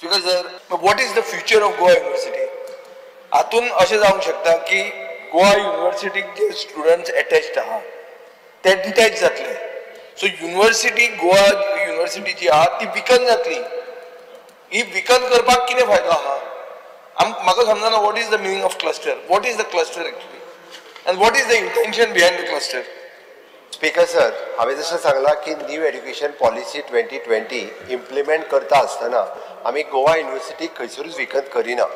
Speaker sir, what is the future of Goa University? हातून अशें जावंक शकता की गोवा युनिवर्सिटीक जे स्टुडंट्स एटॅच्ड आहा ते डिटॅच जातले. सो युनिवर्सिटी, गोवा युनिवर्सिटी जी आहा ती विकन जातली. ही विकन करपाक कितें फायदो आहा म्हाका समजना. What is the meaning of cluster? What is the cluster actually and what is the intention behind the cluster? Speaker sir, हांवें जशें सांगलां की new education policy 2020 implement करता आसतना आमी गोवा युनिवर्सिटी खंयसरूच विकत करिना.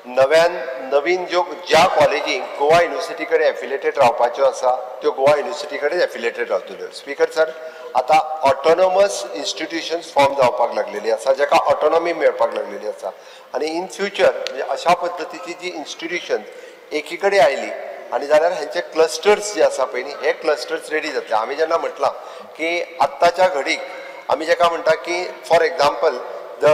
नव्यान नवीन ज्यो ज्या कॉलेजींक गोवा युनिवर्सिटी कडेन एफिलेटेड रावपाच्यो आसा त्यो गोवा युनिवर्सिटी कडेन एफिलेटेड रावतल्यो. स्पीकर सर, आतां ऑटोनॉमस इन्स्टिट्युशन्स फॉर्म जावपाक लागलेली आसा, जाका ऑटोनॉमी मेळपाक लागलेली आसा आनी इन फ्युचर म्हणजे अशा पद्दतीची जी इन्स्टिट्युशन्स एकी कडेन आयली आनी जाल्यार हेंचे क्लस्टर्स जे आसा पळय न्ही, हे क्लस्टर्स रेडी जातले. आमी जेन्ना म्हटलां की आत्ताच्या घडीक आमी जेका म्हणटा की फॉर एग्जाम्पल the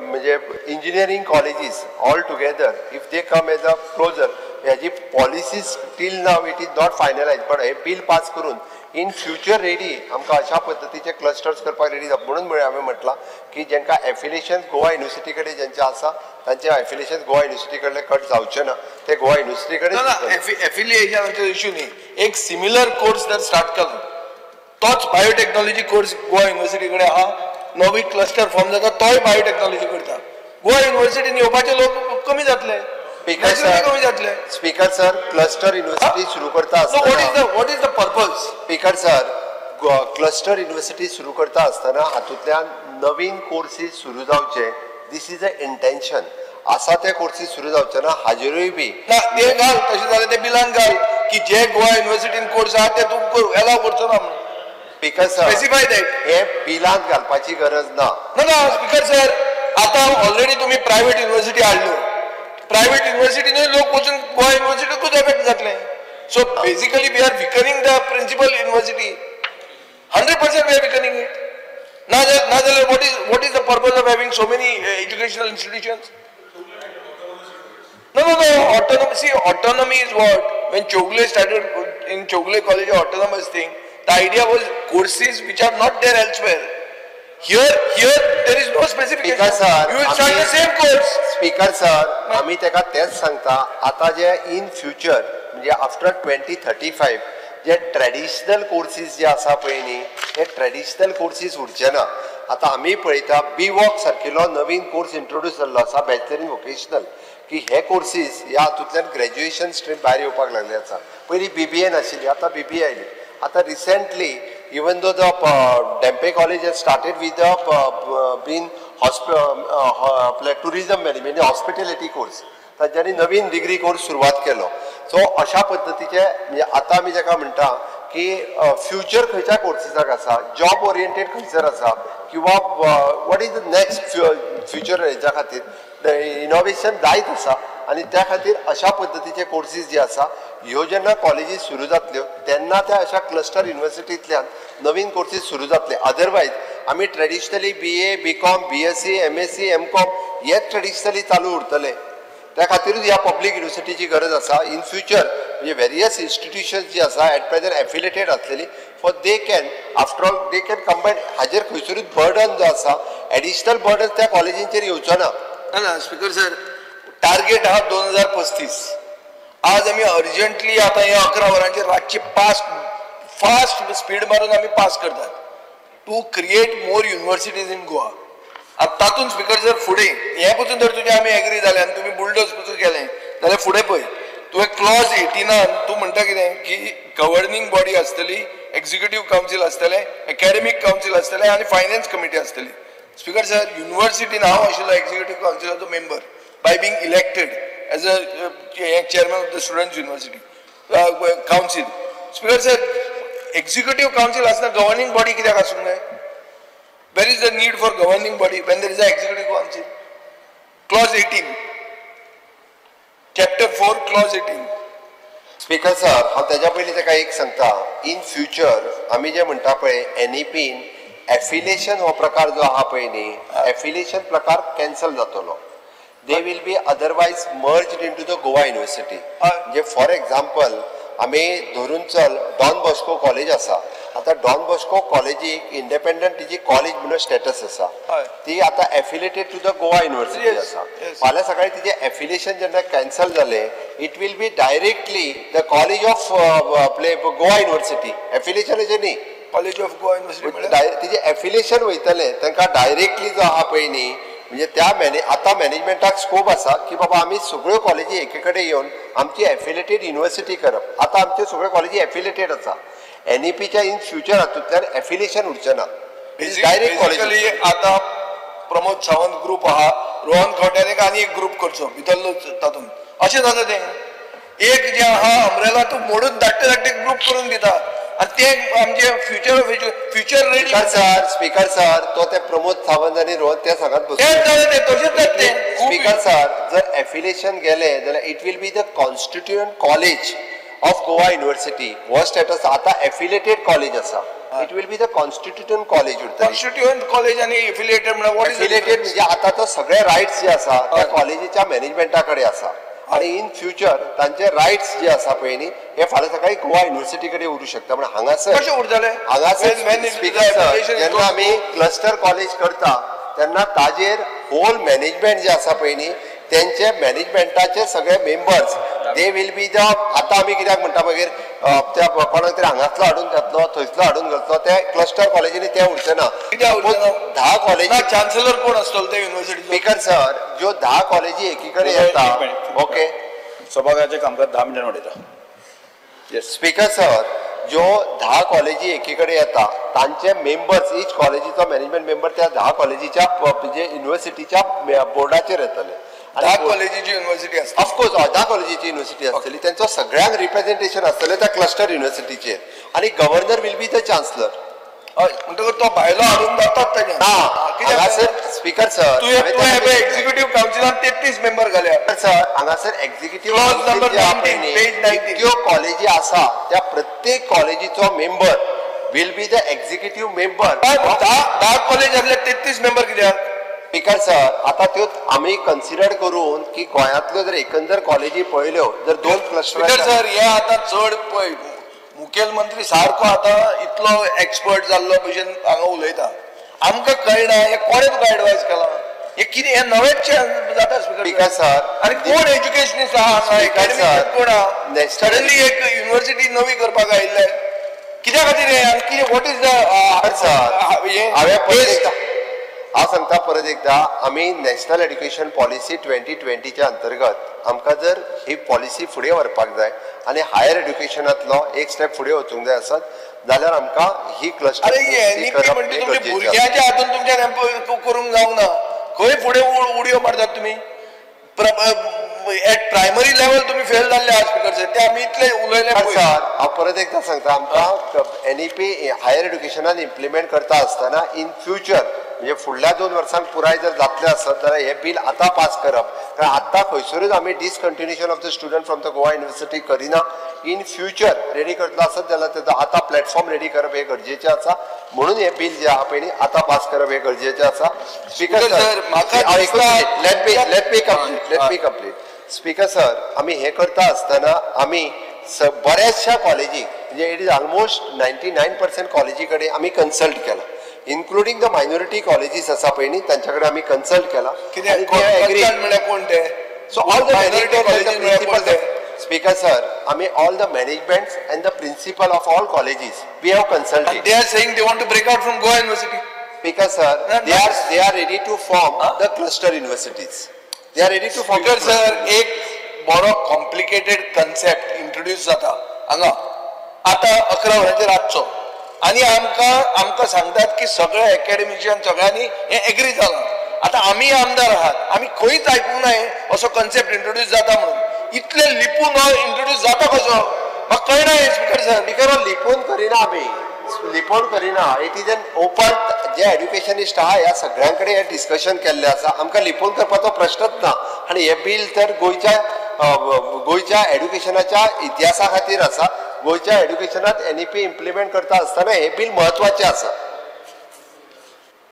म्हणजे engineering colleges all together if they come as a closer, ह्याजी policies till now it is not finalize, but hey bill pass करून इन फ्युचर रेडी आमकां अशा पद्दतीचे क्लस्टर्स करपाक रेडी जाता. म्हणून म्हळ्यार हांवें म्हटलां की जांकां एफिलिएशन गोवा युनिवर्सिटी कडेन जेंचें आसा तांचें एफिलिएशन गोवा युनिवर्सिटी कडलें कट जावचें ना, ते गोवा युनिवर्सिटी कडेन. ना, एफिलिएशनाचो इश्यू न्ही. एक सिमिलर कोर्स जर स्टार्ट केलो, तोच बायोटेक्नॉलॉजी कोर्स गोवा युनिवर्सिटी कडेन आहा, नवी क्लस्टर फॉर्म जाता, तोय बायोटेक्नॉलॉजी करता, गोवा युनिवर्सिटीन येवपाचे लोक कमी जातले. स्पीकर Naturally कमी जातले. स्पीकर सर, क्लस्टर युनिवर्सिटी सुरू करता so what is आसतना the what is the purpose? Speaker sir, cluster university सुरू करता आसतना हातूंतल्यान नवीन कोर्सीस सुरू जावचे, this is a intention. आसा ते कोर्सीस सुरू जावचे ना, हाजेरूय बी ना, ते घाल. तशें जाल्यार ते बिलान घाल की जे गोवा युनिवर्सिटीन कोर्स आहा ते तूं एलाव करचो ना म्हणून. Speaker sir, specify that. हे बिलांत घालपाची गरज ना. ना ना, स्पीकर सर, आता ऑलरेडी तुम्ही प्रायव्हेट युनिव्हर्सिटी हाडल्यो. प्रायव्हेट युनिव्हर्सिटीनूय लोक वचून गोवा युनिव्हर्सिटीकूच एफेक्ट जातले. So basically we are weakening the principal university. 100% we are weakening it. ना जाल्यार what is the purpose of having so many educational institutions? No, no, no. Autonomy. See, autonomy is what? When Chowgule started in Chowgule College, autonomous thing, the idea was courses which are not there elsewhere. Here there is no specification. Speaker sir, You will start the same course. Speaker sir, आमी ताका तेंच सांगता, आतां जे in future म्हणजे after 2035 जे traditional courses जे आसा पळय न्ही, हे ट्रेडिशनल कोर्सीस उरचे ना. आतां आमी पळयता बी वॉक सारकिलो नवीन कोर्स इंट्रोड्यूस जाल्लो आसा, बॅचलर इन वोकेशनल, की हे कोर्सीस ह्या हातूंतल्यान ग्रॅज्युएशन स्ट्रीम भायर येवपाक लागले आसा. पयलीं बीबीए नाशिल्ली, आतां बीबीए आयली. आतां recently even though the Dhempe College has started with the been आपल्या टुरिजम मॅनेजमेंट, हॉस्पिटॅलिटी कोर्स, तांच्यांनी नवीन डिग्री कोर्स सुरवात केलो. सो अशा पद्दतीचे म्हणजे आतां आमी जाका म्हणटा की फ्युचर खंयच्या कोर्सीसाक आसा, जॉब ओरिएंटेड खंयसर आसा, किंवा what is the next future, हेच्या खातीर इनोवेशन जायत आसा आनी त्या खातीर अशा पद्दतीचे कोर्सीस जे आसा ह्यो जेन्ना कॉलेजीस सुरू जातल्यो तेन्ना त्या अशा क्लस्टर युनिवर्सिटींतल्यान नवीन कोर्सीस सुरू जातले. अदरवायज आमी traditionally BA, BCom, BSc, MSc, MCom हेच ट्रेडिशनली चालू उरतले. त्या खातीरूच ह्या पब्लीक युनिवर्सिटीची गरज आसा. इन फ्युचर म्हणजे वेरियस इन्स्टिट्युशन्स जी आसा एट प्रेजंट एफिलेटेड आसलेली, for they can after all they can combine. हाजेर खंयसरूच बर्डन जो आसा, एडिशनल बर्डन त्या कॉलेजींचेर येवचो ना. ना ना, स्पीकर सर, टार्गेट आहा 2035. आज आमी अर्जंटली आतां हे 11 वरांचेर रातची पास फास्ट स्पीड मारून आमी पास करतात to create more universities in Goa. आतां तातूंत स्पीकर सर, फुडें हें पसून जर तुजें आमी एग्री जाले आनी तुमी बुलडोज पसून केलें जाल्यार फुडें पळय, तुवें क्लॉज 18न तूं म्हणटा कितें की गव्हर्निंग बॉडी आसतली, एक्झिक्युटीव कावन्सील आसतलें, एकॅडमीक कावन्सील आसतलें आनी फायनान्स कमिटी आसतली. स्पीकर सर, युनिव्हर्सिटीन हांव आशिल्लो executive कावन्सिलाचो member by being elected as a chairman of the students university council. Speaker sir, executive council आसतना गव्हर्निंग बॉडी कित्याक आसूंक जाय? Where is the need for governing body when there is a executive council? Clause 18, chapter 4, clause 18. Speaker sir, हांव तेज्या पयलीं ताका एक सांगता, इन फ्युचर आमी जे म्हणटा पळय एनईपीन एफिलिएशन हो प्रकार जो आहा पळय न्ही, एफिलिएशन प्रकार कॅन्सल जातलो. They will be otherwise merged into the Goa University. म्हणजे फॉर एग्जाम्पल आमी धरून चल, डॉन बॉस्को कॉलेज आसा. आतां डॉन बॉस्को कॉलेजीक इंडिपेंडंट तिजी कॉलेज म्हणून स्टेटस आसा, ती आतां affiliated to the Goa University आसा. फाल्यां सकाळी तिजें एफिलिएशन जेन्ना कॅन्सल जालें, it will be directly the college of Goa University. एफिलिएशनाचें न्ही, कॉलेज ऑफ गोवा युनिव्हर्सिटी तिजें एफिलिएशन वयतलें तांकां डायरेक्टली जो आहा पळय न्ही, म्हणजे त्या आतां मॅनेजमेंटाक स्कोप आसा की बाबा आमी सगळ्यो कॉलेजी एके कडेन येवन आमची एफिलिएटेड युनिव्हर्सिटी करप. आतां आमच्यो सगळ्यो कॉलेजी एफिलिएटेड आसा, एनईपीच्या इन फ्युचर हातूंतल्यान एफिलिएशन उरचें ना, डायरेक्ट कॉलेज. आतां प्रमोद सावंत ग्रुप आहा, रोहन खंवट्यान आनी एक ग्रुप करचो भितरलो तातूंत, अशें जाता तें. एक जें आहा अम्ब्रेला तूं मोडून धाडटे धाडटे ग्रुप करून दिता आनी ते आमचे future future ready. Sir, speaker sir, तो ते प्रमोद सावंत आनी रोहन ते सांगत बसले, तशेंच जाता तें. स्पीकर सर, जर एफिलिएशन गेलें जाल्यार it will be the constituent college of Goa University. हो स्टेटस आतां एफिलिएटेड कॉलेज आसा, it will be the constituent college उरता. कॉन्स्टिट्युएंट कॉलेज आनी एफिलिएटेड म्हणल्यार एफिलिएटेड म्हणजे आतां तो सगळे रायट्स जे आसा त्या कॉलेजीच्या मॅनेजमेंटा कडेन आसा, आनी इन फ्युचर तांचे रायट्स जे आसा पळय न्ही, हे फाल्यां सकाळी गोवा युनिव्हर्सिटी कडेन उरूं शकता. म्हण हांगासर कशें उरतलें? हांगासर स्पीकर सर, जेन्ना आमी क्लस्टर कॉलेज करता तेन्ना ताजेर होल मॅनेजमेंट जे आसा पळय न्ही, तेंचे मॅनेजमेंटाचे सगळे members they will be the. आतां आमी कित्याक म्हणटा मागीर त्या कोणाक तरी हांगासलो हाडून घातलो, थंयसलो हाडून घातलो, ते क्लस्टर कॉलेजींनी ते उरचे ना. 10 कॉलेजी चान्सलर कोण आसतलो ते युनिव्हर्सिटी? स्पीकर सर, ज्यो 10 कॉलेजी एकी कडेन येता, ओके, सभाघराचें कामकाज 10 मिनटां उडयता. स्पीकर सर, ज्यो 10 कॉलेजी एकी कडेन येता तांचे मेंबर्स, इच कॉलेजीचो मॅनेजमेंट मेंबर त्या 10 कॉलेजीच्या म्हणजे युनिव्हर्सिटीच्या बोर्डाचेर येतले. 10 कॉलेजीची युनिव्हर्सिटी आसता, ऑफकोर्स 10 कॉलेजीची युनिव्हर्सिटी आसतली, तेंचो सगळ्यांक रिप्रेझेंटेशन आसतलें त्या क्लस्टर युनिव्हर्सिटीचेर, आनी governor will be the chancellor. हय, म्हणटकच तो भायलो हाडून जातात तेजें. हांगासर स्पीकर सर, तुवें एक्झिक्युटीव कावन्सिलान 33 मेंबर घाल्या. सर, हांगासर एक्झिक्युटीव जितक्यो कॉलेजी आसा त्या प्रत्येक कॉलेजीचो member will be the executive member. 10 college आसले 33 मेंबर कित्याक? स्पीकर सर, आतां त्यो आमी कन्सिडर करून की गोंयांतल्यो जर एकंदर कॉलेजी पळयल्यो जर 2 क्लस्टर. स्पीकर सर, हे आतां चड पळय मुखेलमंत्री सारको आतां इतलो एक्सपर्ट जाल्लो भशेन हांगा उलयता, आमकां कळना हे कोणें तुका एडवायज केला, हे कितें हें नवेंच जाता. स्पीकर सर, आनी कोण एज्युकेशनिस्ट आहा हांगा, एकाडेमिशियन कोण आहा? सडनली एक युनिव्हर्सिटी नवी करपाक आयिल्ले कित्या खातीर हें आनी कितें what is the हांवें पळयलें. हांव सांगता परत एकदा, आमी नॅशनल एड्युकेशन पॉलिसी 2020च्या अंतर्गत आमकां जर ही पॉलिसी फुडें व्हरपाक जाय आनी हायर एड्युकेशनांतलो एक स्टेप फुडें वचूंक जाय आसत जाल्यार आमकां ही क्लस्टर भुरग्यांच्या हातून तुमच्यान करूंक जावंक ना. खंय फुडें उडयो मारतात तुमी? एट प्रायमरी लेवल तुमी फेल जाल्ले आहा स्पीकर सर, ते आमी इतले उलयले. सर, हांव परत एकदा सांगता, आमकां एनईपी हायर एड्युकेशनान इम्प्लिमेंट करता आसतना इन फ्युचर म्हणजे फुडल्या 2 वर्सांक पुराय जर जातलें आसत जाल्यार हें बील आतां पास करप, कारण आतां खंयसरूच आमी discontinuation of the student from the Goa University करिना. इन फ्युचर रेडी करतलो आसत जाल्यार तेजो आतां प्लॅटफॉर्म रेडी करप हें गरजेचें आसा, म्हणून हें बील जें आहा पळय न्ही आतां पास करप हें गरजेचें आसा. Speaker sir, let me complete, let me complete. Speaker sir, आमी हें करता आसतना आमी बऱ्याचशा कॉलेजीक म्हणजे it is almost 99% कॉलेजी कडेन आमी कन्सल्ट केला, इन्क्लुडींग the minority colleges आसा पळय न्ही तांच्या कडेन आमी कन्सल्ट केला. कितें कोण ते? So all the principal. Speaker sir, आमी all the managements and the principal of all colleges we have consulted. They are saying they want to break out from Goa University. Speaker sir, they are ready to form the cluster universities. They are ready to form. Speaker sir, एक बरो complicated concept introduce जाता हांगा आतां 11 वरांचेर रातचो, आनी आमकां आमकां सांगतात की सगळे एकेडमिशियन सगळ्यांनी हें एग्री जालां. आतां आमी आमदार आहात, आमी खंयच आयकूंक ना असो कन्सेप्ट इंट्रोड्यूस जाता म्हणून. इतले लिपून हो इंट्रोड्यूस जाता कसो म्हाका कळना हें. स्पीकर सर, स्पीकर लिपून करिना, आमी लिपोवन करिना. It is an open, जे एड्युकेशनिस्ट आहा ह्या सगळ्यां कडेन हें डिस्कशन केल्लें आसा, आमकां लिपोवन करपाचो प्रश्नच ना. आनी हें बील तर गोंयच्या गोंयच्या एड्युकेशनाच्या इतिहासा खातीर आसा. गोंयच्या एड्युकेशनात एनईपी इम्प्लिमेंट करता आसतना हें बील म्हत्वाचें आसा.